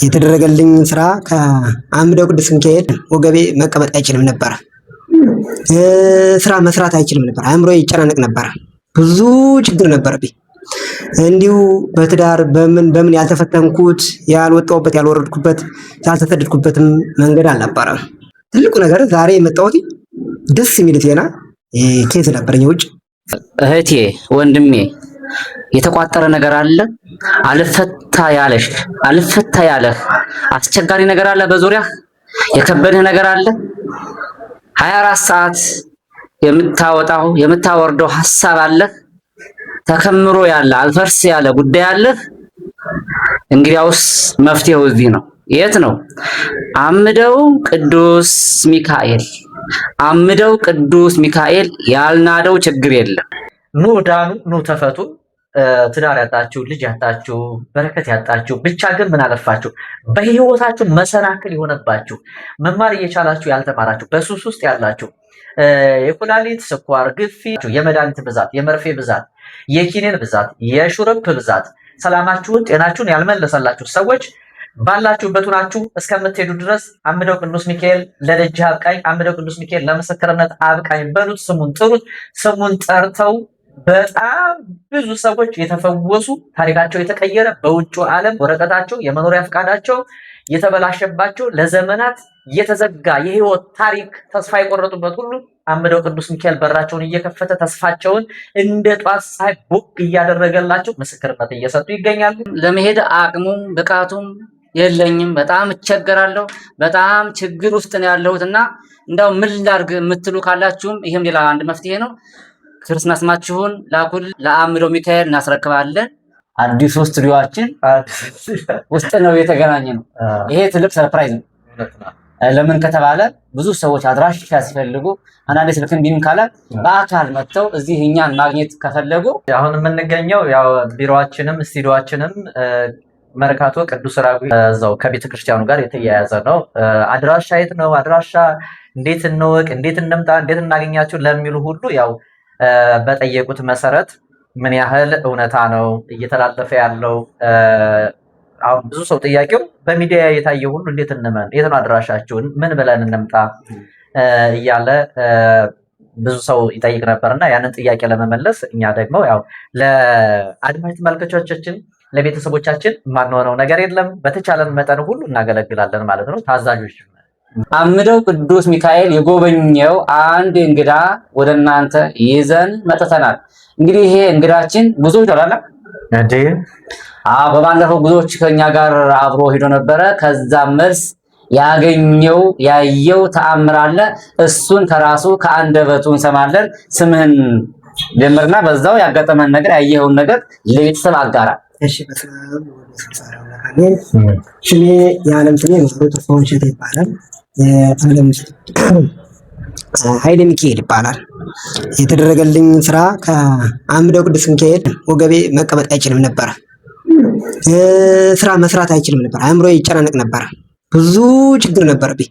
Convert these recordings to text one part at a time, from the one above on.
የተደረገልኝ ስራ ከአምደው ቅዱስ ሚካኤል ወገቤ መቀመጥ አይችልም ነበረ። ስራ መስራት አይችልም ነበር። አእምሮ ይጨናነቅ ነበረ። ብዙ ችግር ነበረብኝ። እንዲሁ በትዳር በምን በምን ያልተፈተንኩት፣ ያልወጣሁበት፣ ያልወረድኩበት፣ ያልተሰደድኩበትም መንገድ አልነበረም። ትልቁ ነገር ዛሬ የመጣሁት ደስ የሚል ዜና case ነበረኝ ውጭ። እህቴ ወንድሜ፣ የተቋጠረ ነገር አለ፣ አልፈታ ያለሽ፣ አልፈታ ያለህ አስቸጋሪ ነገር አለ፣ በዙሪያህ የከበደህ ነገር አለ። 24 ሰዓት የምታወጣው የምታወርደው ሐሳብ አለህ፣ ተከምሮ ያለ አልፈርስ ያለ ጉዳይ አለህ። እንግዲያውስ መፍትሄው እዚህ ነው። የት ነው? አምደው ቅዱስ ሚካኤል፣ አምደው ቅዱስ ሚካኤል ያልናደው ችግር የለም። ኑ ዳኑ፣ ኑ ተፈቱ። ትዳር ያጣችሁ፣ ልጅ ያጣችሁ፣ በረከት ያጣችሁ፣ ብቻ ግን ምን አለፋችሁ በህይወታችሁ መሰናክል የሆነባችሁ፣ መማር እየቻላችሁ ያልተማራችሁ፣ በሱስ ውስጥ ያላችሁ፣ የኩላሊት፣ ስኳር፣ ግፊት፣ የመድኃኒት ብዛት፣ የመርፌ ብዛት፣ የኪኒን ብዛት፣ የሹርፕ ብዛት ሰላማችሁን ጤናችሁን ያልመለሰላችሁ ሰዎች ባላችሁበት ሆናችሁ እስከምትሄዱ ድረስ አምደው ቅዱስ ሚካኤል ለደጅህ አብቃኝ፣ አምደው ቅዱስ ሚካኤል ለምስክርነት አብቃኝ በሉት። ስሙን ጥሩት። ስሙን ጠርተው በጣም ብዙ ሰዎች የተፈወሱ፣ ታሪካቸው የተቀየረ፣ በውጭ ዓለም ወረቀታቸው የመኖሪያ ፈቃዳቸው የተበላሸባቸው፣ ለዘመናት የተዘጋ የህይወት ታሪክ ተስፋ የቆረጡበት ሁሉ አምደው ቅዱስ ሚካኤል በራቸውን እየከፈተ ተስፋቸውን እንደ ጧት ፀሐይ ቦግ እያደረገላቸው ምስክርነት እየሰጡ ይገኛሉ። ለመሄድ አቅሙም ብቃቱም የለኝም፣ በጣም እቸገራለሁ፣ በጣም ችግር ውስጥ ነው ያለሁት እና እንዳው ምን ላድርግ የምትሉ ካላችሁም ይህም ሌላ አንድ መፍትሄ ነው። ክርስትና ስማችሁን ላኩል፣ ለአምደው ሚካኤል እናስረክባለን። አዲሱ ስቱዲዮአችን ውስጥ ነው የተገናኘ ነው። ይሄ ትልቅ surprise ነው። ለምን ከተባለ ብዙ ሰዎች አድራሻ ሲፈልጉ አንዳንዴ ስልክ እምቢም ካለ በአካል መጥተው እዚህ እኛን ማግኘት ከፈለጉ አሁን የምንገኘው ያው ቢሮአችንም ስቱዲዮአችንም መርካቶ ቅዱስ ራጉኤል እዛው ከቤተ ክርስቲያኑ ጋር የተያያዘ ነው። አድራሻ የት ነው? አድራሻ እንዴት እንወቅ? እንዴት እንምጣ? እንዴት እናገኛቸው ለሚሉ ሁሉ ያው በጠየቁት መሰረት ምን ያህል እውነታ ነው እየተላለፈ ያለው? አሁን ብዙ ሰው ጥያቄው በሚዲያ የታየ ሁሉ እንዴት እንመን፣ የት ነው አድራሻችሁ፣ ምን ብለን እንምጣ እያለ ብዙ ሰው ይጠይቅ ነበርና ያንን ጥያቄ ለመመለስ እኛ ደግሞ ያው ለአድማጭ ተመልካቾቻችን ለቤተሰቦቻችን የማንሆነው ነገር የለም። በተቻለን መጠን ሁሉ እናገለግላለን ማለት ነው። ታዛዦች። አምደው ቅዱስ ሚካኤል የጎበኘው አንድ እንግዳ ወደ እናንተ ይዘን መጥተናል። እንግዲህ ይሄ እንግዳችን ብዙ ይላል እንዴ? አዎ፣ በባለፈው ጉዞዎች ከኛ ጋር አብሮ ሄዶ ነበረ። ከዛ መልስ ያገኘው ያየው ተአምር አለ። እሱን ከራሱ ከአንደበቱ እንሰማለን። ስምህን ጀምርና በዛው ያጋጠመን ነገር ያየኸውን ነገር ለቤተሰብ አጋራ። እሺ፣ በስመ አብ ወወልድ ወመንፈስ ቅዱስ አሐዱ አምላክ አሜን። ስሜ የዓለም ስሜ መምህሩ ተስፋሁን እሸቴ ይባላል። የዓለም ኃይለ ሚካኤል ይባላል። የተደረገልኝ ስራ ከአምደው ቅዱስ ሚካኤል ወገቤ መቀመጥ አይችልም ነበረ። ስራ መስራት አይችልም ነበር። አእምሮ ይጨናነቅ ነበረ። ብዙ ችግር ነበረብኝ።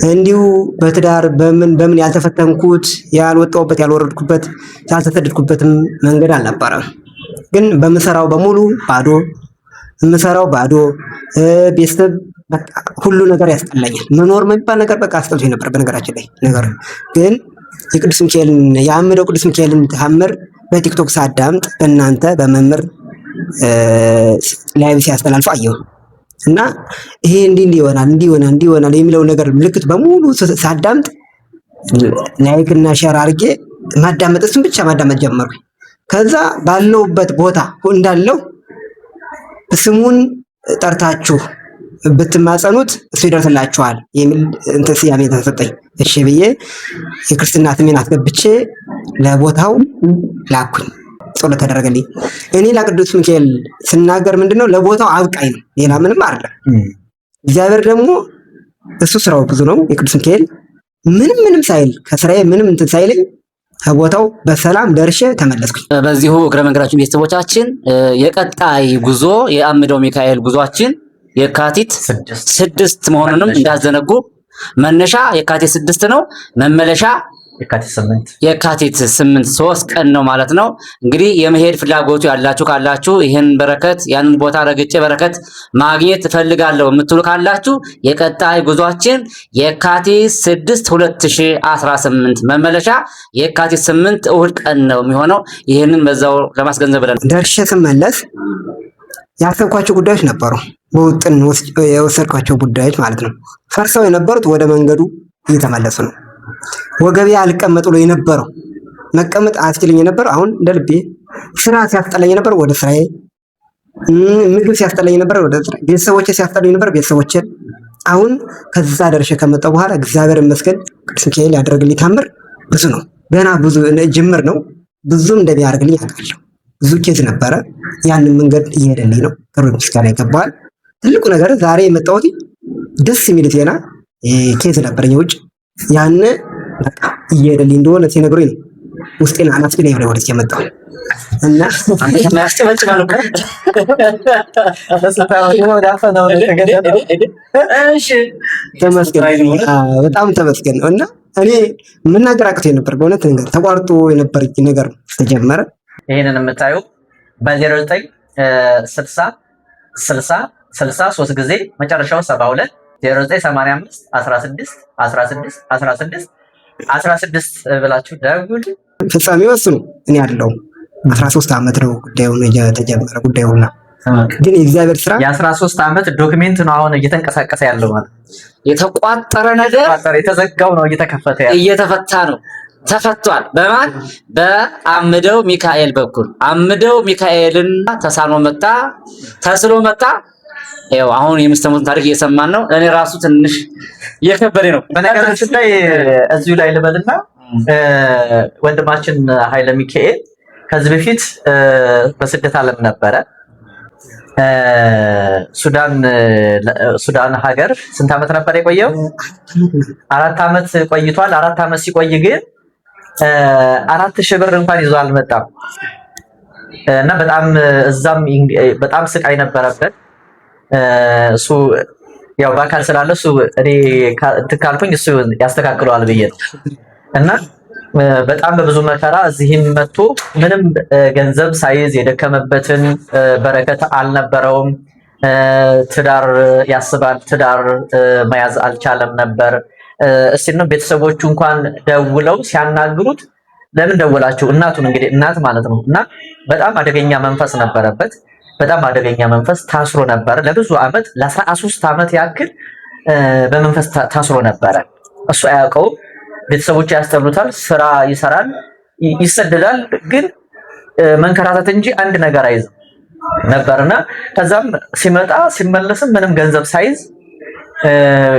እንዲሁ በትዳር በምን በምን ያልተፈተንኩት፣ ያልወጣሁበት፣ ያልወረድኩበት፣ ያልተሰደድኩበትም መንገድ አልነበረም። ግን በምሰራው በሙሉ ባዶ፣ የምሰራው ባዶ፣ ቤተሰብ በቃ ሁሉ ነገር ያስጠላኛል። መኖር የሚባል ነገር በቃ አስጠልቶኝ ነበር። በነገራችን ላይ ነገር ግን የቅዱስ ሚካኤልን የአምደው ቅዱስ ሚካኤልን ተአምር በቲክቶክ ሳዳምጥ በእናንተ በመምህር live ሲያስተላልፉ አየሁ እና ይሄ እንዲህ እንዲህ ይሆናል፣ እንዲህ ይሆናል፣ እንዲህ ይሆናል የሚለው ነገር ምልክት በሙሉ ሳዳምጥ like እና share አድርጌ ማዳመጥ እሱን ብቻ ማዳመጥ ጀመርኩኝ። ከዛ ባለውበት ቦታ እንዳለው ስሙን ጠርታችሁ ብትማጸኑት እሱ ይደርስላችኋል የሚል እንትን ስያሜ ተሰጠኝ። እሺ ብዬ የክርስትና ስሜን አስገብቼ ለቦታው ላኩኝ። ጸሎት ተደረገልኝ። እኔ ለቅዱስ ሚካኤል ስናገር ምንድነው ለቦታው አብቃኝ ነው፣ ሌላ ምንም አይደለም። እግዚአብሔር ደግሞ እሱ ስራው ብዙ ነው። የቅዱስ ሚካኤል ምንም ምንም ሳይል ከስራዬ ምንም እንትን ሳይለኝ ከቦታው በሰላም ደርሼ ተመለስኩኝ። በዚሁ እግረ መንገዳችን ቤተሰቦቻችን የቀጣይ ጉዞ የአምደው ሚካኤል ጉዟችን የካቲት 6 መሆኑንም እንዳዘነጉ። መነሻ የካቲት 6 ነው። መመለሻ የካቲት 8 የካቲት 8 3 ቀን ነው ማለት ነው። እንግዲህ የመሄድ ፍላጎቱ ያላችሁ ካላችሁ ይህን በረከት ያንን ቦታ ረግጬ በረከት ማግኘት እፈልጋለሁ የምትሉ ካላችሁ የቀጣይ ጉዟችን የካቲት 6 2018 መመለሻ የካቲት 8 እሁድ ቀን ነው የሚሆነው። ይህንን በዛው ለማስገንዘብ ብለን ደርሼ ስመለስ ያሰብኳቸው ጉዳዮች ነበሩ። በውጥን የወሰድኳቸው ጉዳዮች ማለት ነው። ፈርሰው የነበሩት ወደ መንገዱ እየተመለሱ ነው። ወገቤ አልቀመጥ ብሎ የነበረው መቀመጥ አያስችለኝ የነበረው አሁን እንደ ልቤ፣ ስራ ሲያስጠላኝ የነበረው ወደ ስራዬ፣ ምግብ ሲያስጠላኝ የነበረው ወደ ስራዬ፣ ቤተሰቦቼ ሲያስጠላኝ የነበረው ቤተሰቦቼ። አሁን ከዛ ደርሼ ከመጣሁ በኋላ እግዚአብሔር ይመስገን ቅዱስ ሚካኤል ያደረግልኝ ታምር ብዙ ነው። ገና ብዙ ጅምር ነው። ብዙም እንደሚያደርግልኝ አውቃለሁ። ብዙ case ነበረ። ያንን መንገድ እየሄደልኝ ነው። ክብር ምስጋና ይገባዋል። ትልቁ ነገር ዛሬ የመጣሁት ደስ የሚል ዜና case ነበረኝ የውጭ ያን በቃ እየሄደልኝ እንደሆነ ሲነግሩኝ ነው ውስጤን አናስፊ ላይ ወደዚህ የመጣው እና ተመስገን፣ በጣም ተመስገን ነው። እና እኔ መናገር አቅቶኝ ነበር በእውነት ነገር ተቋርጦ የነበር ነገር ተጀመረ። ይህንን የምታዩ በ09 60 60 60 3 ጊዜ መጨረሻው 72 0985 16 16 16 16 ብላችሁ ደውሉ። ፍጻሜው እሱ ነው። እኔ አይደለሁም። 13 ዓመት ነው ጉዳዩን የተጀመረ ጉዳዩና ግን የእግዚአብሔር ስራ የ13 ዓመት document ነው አሁን እየተንቀሳቀሰ ያለው ማለት የተቋጠረ ነገር የተዘጋው ነው እየተከፈተ ያለው እየተፈታ ነው። ተፈቷል። በማን በአምደው ሚካኤል በኩል አምደው ሚካኤልን ተሳኖ መጣ፣ ተስሎ መጣ። ይኸው አሁን የምትሰሙትን ታሪክ እየሰማን ነው። እኔ ራሱ ትንሽ እየከበደ ነው። በነገራችን ላይ እዚሁ ላይ ልበልና ወንድማችን ኃይለ ሚካኤል ከዚህ በፊት በስደት ዓለም ነበረ። ሱዳን ሀገር ስንት ዓመት ነበር የቆየው? 4 ዓመት ቆይቷል። 4 ዓመት ሲቆይ ግን 4000 ብር እንኳን ይዞ አልመጣም እና በጣም እዛም በጣም ስቃይ ነበረበት። እሱ ያው በአካል ስላለ እሱ እኔ እንትን ካልኩኝ እሱ ያስተካክለዋል ብዬ ነው እና በጣም በብዙ መከራ እዚህም መጥቶ ምንም ገንዘብ ሳይዝ የደከመበትን በረከት አልነበረውም። ትዳር ያስባል፣ ትዳር መያዝ አልቻለም ነበር። እስቲ ነው ቤተሰቦቹ እንኳን ደውለው ሲያናግሩት ለምን ደወላችሁ? እናቱን እንግዲህ እናት ማለት ነው። እና በጣም አደገኛ መንፈስ ነበረበት። በጣም አደገኛ መንፈስ ታስሮ ነበረ ለብዙ ዓመት፣ ለ13 ዓመት ያክል በመንፈስ ታስሮ ነበረ። እሱ አያውቀውም። ቤተሰቦቹ ያስጠሉታል። ስራ ይሰራል፣ ይሰደዳል፣ ግን መንከራተት እንጂ አንድ ነገር አይዝም ነበርና ከዛም ሲመጣ ሲመለስም ምንም ገንዘብ ሳይዝ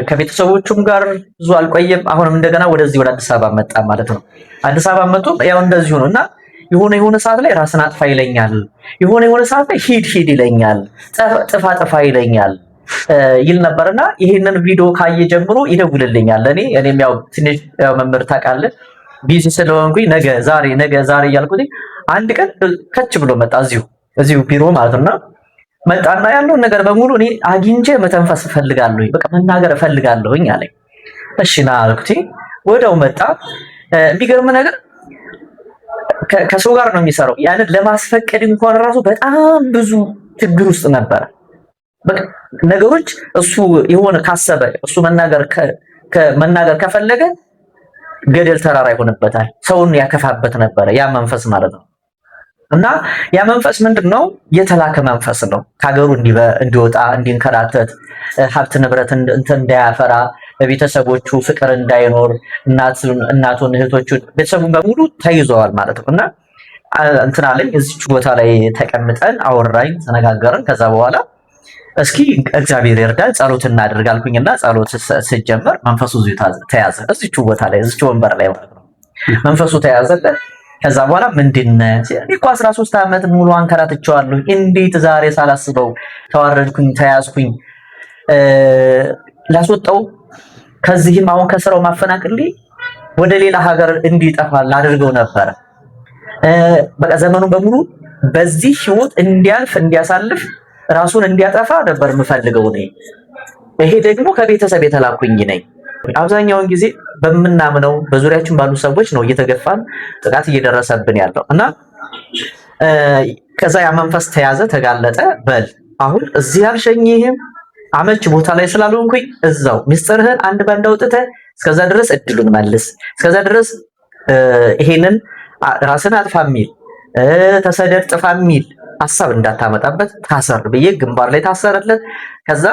ከቤተሰቦቹም ጋር ብዙ አልቆየም። አሁንም እንደገና ወደዚህ ወደ አዲስ አበባ መጣ ማለት ነው። አዲስ አበባ መጥቶ ያው እንደዚሁ ነው እና የሆነ የሆነ ሰዓት ላይ ራስን አጥፋ ይለኛል፣ የሆነ የሆነ ሰዓት ላይ ሂድ ሂድ ይለኛል፣ ጥፋ ጥፋ ይለኛል ይል ነበርና ይሄንን ቪዲዮ ካየ ጀምሮ ይደውልልኛል። እኔም ያው ትንሽ ያው መምህር ታውቃለህ busy ስለሆንኩኝ ነገ ዛሬ ነገ ዛሬ እያልኩኝ አንድ ቀን ከች ብሎ መጣ እዚሁ ቢሮ ማለት ነውና መጣና ያለውን ነገር በሙሉ እኔ አግኝቼ መተንፈስ እፈልጋለሁኝ፣ በቃ መናገር እፈልጋለሁኝ አለኝ። እሺ ና አልኩት። ወዲያው መጣ። የሚገርም ነገር ከሰው ጋር ነው የሚሰራው። ያንን ለማስፈቀድ እንኳን ራሱ በጣም ብዙ ችግር ውስጥ ነበረ። በቃ ነገሮች እሱ የሆነ ካሰበ እሱ መናገር ከፈለገ ገደል ተራራ ይሆንበታል። ሰውን ያከፋበት ነበረ ያ መንፈስ ማለት ነው። እና ያ መንፈስ ምንድን ነው? የተላከ መንፈስ ነው። ከሀገሩ እንዲወጣ እንዲንከራተት፣ ሀብት ንብረት እንትን እንዳያፈራ፣ በቤተሰቦቹ ፍቅር እንዳይኖር፣ እናቱን፣ እህቶቹን፣ ቤተሰቡን በሙሉ ተይዘዋል ማለት ነው። እና እንትን አለኝ እዚች ቦታ ላይ ተቀምጠን አወራኝ፣ ተነጋገርን። ከዛ በኋላ እስኪ እግዚአብሔር ይርዳን ጸሎት እናድርግ አልኩኝና ጸሎት ስጀምር መንፈሱ እዚሁ ተያዘ። እዚች ቦታ ላይ እዚች ወንበር ላይ ማለት ነው መንፈሱ ተያዘለት። ከዛ በኋላ ምንድን ነህ እኔ እኮ 13 ዓመት ሙሉ አንከራትቼዋለሁ። እንዴት ዛሬ ሳላስበው ተዋረድኩኝ፣ ተያዝኩኝ፣ ላስወጣው ከዚህም አሁን ከስራው ማፈናቅል ወደ ሌላ ሀገር እንዲጠፋ ላድርገው ነበረ። በቃ ዘመኑን በሙሉ በዚህ ህይወት እንዲያልፍ እንዲያሳልፍ ራሱን እንዲያጠፋ ነበር የምፈልገው እኔ። ይሄ ደግሞ ከቤተሰብ የተላኩኝ ነኝ። አብዛኛውን ጊዜ በምናምነው በዙሪያችን ባሉ ሰዎች ነው እየተገፋን ጥቃት እየደረሰብን ያለው። እና ከዛ ያ መንፈስ ተያዘ፣ ተጋለጠ። በል አሁን እዚህ አልሸኝህም፣ አመች ቦታ ላይ ስላልሆንኩኝ እዛው ምስጢርህን አንድ ባንድ አውጥተህ እስከዛ ድረስ እድሉን መልስ፣ እስከዛ ድረስ ይሄንን ራስን አጥፋ የሚል፣ ተሰደድ ጥፋ የሚል ሀሳብ እንዳታመጣበት ታሰር ብዬ ግንባር ላይ ታሰረለት። ከዛ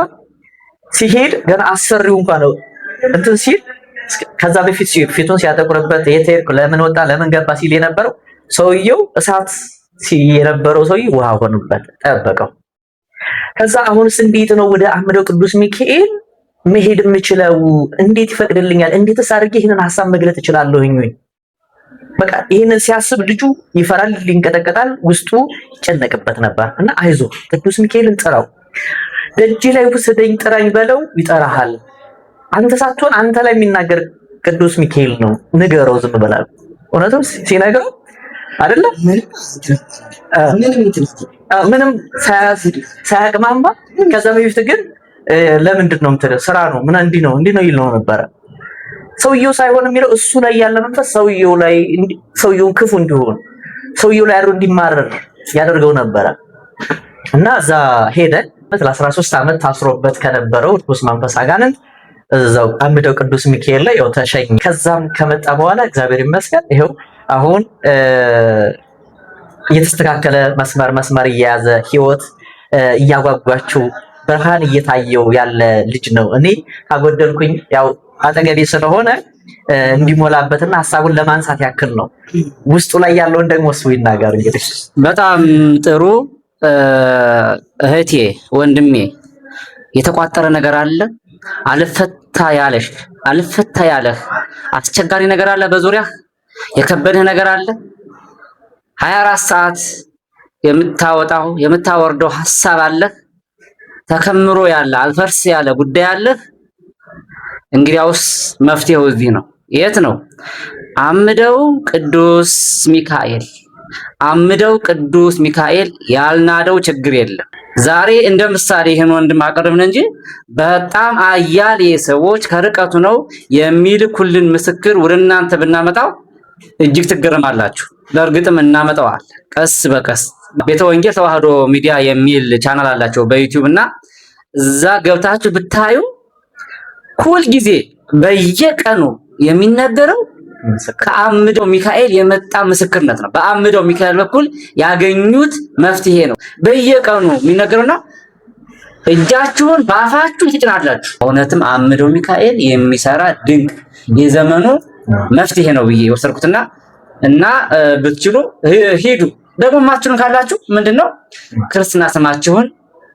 ሲሄድ ገና አሰሪው እንኳን እንትን ሲል፣ ከዛ በፊት ፊቱን ሲያጠቁርበት፣ የት ሄድክ፣ ለምን ወጣ፣ ለምን ገባ ሲል የነበረው ሰውየው፣ እሳት የነበረው ሰውዬ ውሃ ሆኖበት ጠበቀው። ከዛ አሁንስ እንዴት ነው ወደ አምደው ቅዱስ ሚካኤል መሄድ የምችለው? እንዴት ይፈቅድልኛል? እንዴትስ አድርጌ ይህንን ሀሳብ መግለጥ እችላለሁኝ? በቃ ይህንን ሲያስብ ልጁ ይፈራል፣ ይንቀጠቀጣል፣ ውስጡ ይጨነቅበት ነበር። እና አይዞ፣ ቅዱስ ሚካኤልን ጥራው፣ ደጅ ላይ ውሰደኝ፣ ጥራኝ በለው፣ ይጠራሃል። አንተ ሳትሆን አንተ ላይ የሚናገር ቅዱስ ሚካኤል ነው፣ ንገረው፣ ዝም በላል። እውነትም ሲነግረው አይደለም ምንም ሳያቅማማ። ከዛ በፊት ግን ለምንድን ነው የምትለው? ስራ ነው፣ ምን እንዲህ ነው እንዲህ ነው ይል ነው ነበረ። ሰውየው ሳይሆን የሚለው እሱ ላይ ያለ መንፈስ ሰውየው ላይ፣ ሰውየውን ክፉ እንዲሆን፣ ሰውየው ላይ አድሮ እንዲማረር ያደርገው ነበረ። እና እዛ ሄደ። ለ13 ዓመት ታስሮበት ከነበረው ርኩስ መንፈስ አጋንንት እዛው አምደው ቅዱስ ሚካኤል ላይ ያው ተሸኘ። ከዛም ከመጣ በኋላ እግዚአብሔር ይመስገን ይኸው አሁን እየተስተካከለ፣ መስመር መስመር እየያዘ፣ ህይወት እያጓጓችው፣ ብርሃን እየታየው ያለ ልጅ ነው። እኔ ካጎደልኩኝ ያው አጠገቤ ስለሆነ እንዲሞላበትና ሀሳቡን ለማንሳት ያክል ነው። ውስጡ ላይ ያለውን ደግሞ እሱ ይናገር እንግዲህ። በጣም ጥሩ። እህቴ፣ ወንድሜ፣ የተቋጠረ ነገር አለ፣ አልፈታ ያለሽ፣ አልፈታ ያለህ አስቸጋሪ ነገር አለ፣ በዙሪያህ የከበደህ ነገር አለ፣ 24 ሰዓት የምታወጣው የምታወርደው ሐሳብ አለህ፣ ተከምሮ ያለ አልፈርስ ያለ ጉዳይ አለህ። እንግዲያውስ መፍትሄው እዚህ ነው። የት ነው? አምደው ቅዱስ ሚካኤል። አምደው ቅዱስ ሚካኤል ያልናደው ችግር የለም። ዛሬ እንደ ምሳሌ ይህን ወንድም አቀርብን እንጂ በጣም አያሌ ሰዎች ከርቀቱ ነው የሚልኩልን ምስክር። ወደ እናንተ ብናመጣው እጅግ ትገረማላችሁ። በእርግጥም እናመጣዋል ቀስ በቀስ። ቤተ ወንጌል ተዋህዶ ሚዲያ የሚል ቻናል አላቸው በዩቲዩብ፣ እና እዛ ገብታችሁ ብታዩ ሁል ጊዜ በየቀኑ የሚነገረው ከአምደው ሚካኤል የመጣ ምስክርነት ነው። በአምደው ሚካኤል በኩል ያገኙት መፍትሄ ነው በየቀኑ የሚነገረውና እጃችሁን በአፋችሁ ትጭናላችሁ። እውነትም አምደው ሚካኤል የሚሰራ ድንቅ የዘመኑ መፍትሄ ነው ብዬ የወሰድኩትና እና ብትችሉ ሂዱ። ደግሞ ማችሁን ካላችሁ ምንድነው ክርስትና ስማችሁን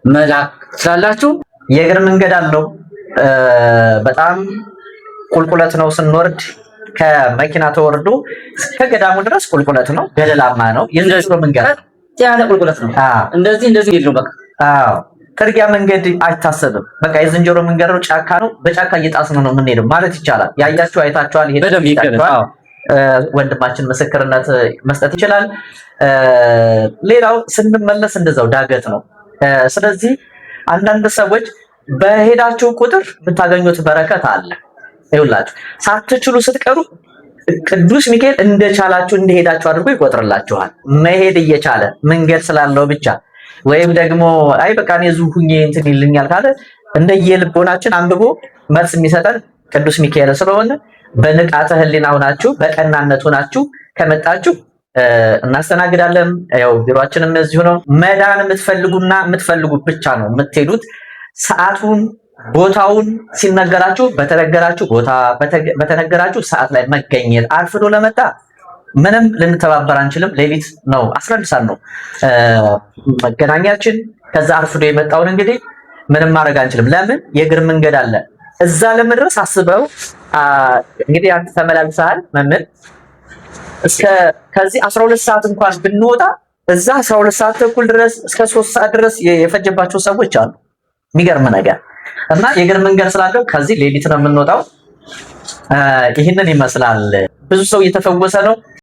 መላክ ትችላላችሁ። የእግር መንገድ አለው። በጣም ቁልቁለት ነው። ስንወርድ ከመኪና ተወርዶ እስከ ገዳሙ ድረስ ቁልቁለት ነው፣ ገደላማ ነው። የዝንጀሮ መንገድ ነው። ያለ ቁልቁለት ነው። እንደዚህ እንደዚህ ነው በቃ። አዎ፣ ጥርጊያ መንገድ አይታሰብም። በቃ የዝንጀሮ መንገድ ነው፣ ጫካ ነው። በጫካ እየጣስን ነው የምንሄደው ማለት ይቻላል። ያያችሁ አይታችኋል። ይሄ በደንብ ይገለጻል። ወንድማችን ምስክርነት መስጠት ይችላል። ሌላው ስንመለስ እንደዛው ዳገት ነው። ስለዚህ አንዳንድ ሰዎች በሄዳችሁ ቁጥር የምታገኙት በረከት አለ። ይኸውላችሁ ሳትችሉ ስትቀሩ ቅዱስ ሚካኤል እንደቻላችሁ እንደሄዳችሁ አድርጎ ይቆጥርላችኋል። መሄድ እየቻለ መንገድ ስላለው ብቻ ወይም ደግሞ አይ በቃ እኔ እዚሁ ሁኜ እንትን ይልኛል ካለ እንደየልቦናችን አንብቦ መልስ የሚሰጠን ቅዱስ ሚካኤል ስለሆነ በንቃተ ሕሊና ሆናችሁ፣ በቀናነት ሆናችሁ ከመጣችሁ እናስተናግዳለን። ያው ቢሮአችንም እዚሁ ነው። መዳን የምትፈልጉና የምትፈልጉ ብቻ ነው የምትሄዱት። ሰዓቱን ቦታውን ሲነገራችሁ በተነገራችሁ ቦታ በተነገራችሁ ሰዓት ላይ መገኘት። አርፍዶ ለመጣ ምንም ልንተባበር አንችልም። ሌሊት ነው፣ 11 ሰዓት ነው መገናኛችን። ከዛ አርፍዶ የመጣውን እንግዲህ ምንም ማድረግ አንችልም። ለምን? የእግር መንገድ አለ። እዛ ለመድረስ አስበው እንግዲህ አንተ ተመላልሰሃል መምህር። እስከ ከዚህ 12 ሰዓት እንኳን ብንወጣ እዛ 12 ሰዓት ተኩል ድረስ፣ እስከ 3 ሰዓት ድረስ የፈጀባቸው ሰዎች አሉ። የሚገርም ነገር እና የእግር መንገድ ስላለው ከዚህ ሌሊት ነው የምንወጣው። ይህንን ይመስላል። ብዙ ሰው እየተፈወሰ ነው።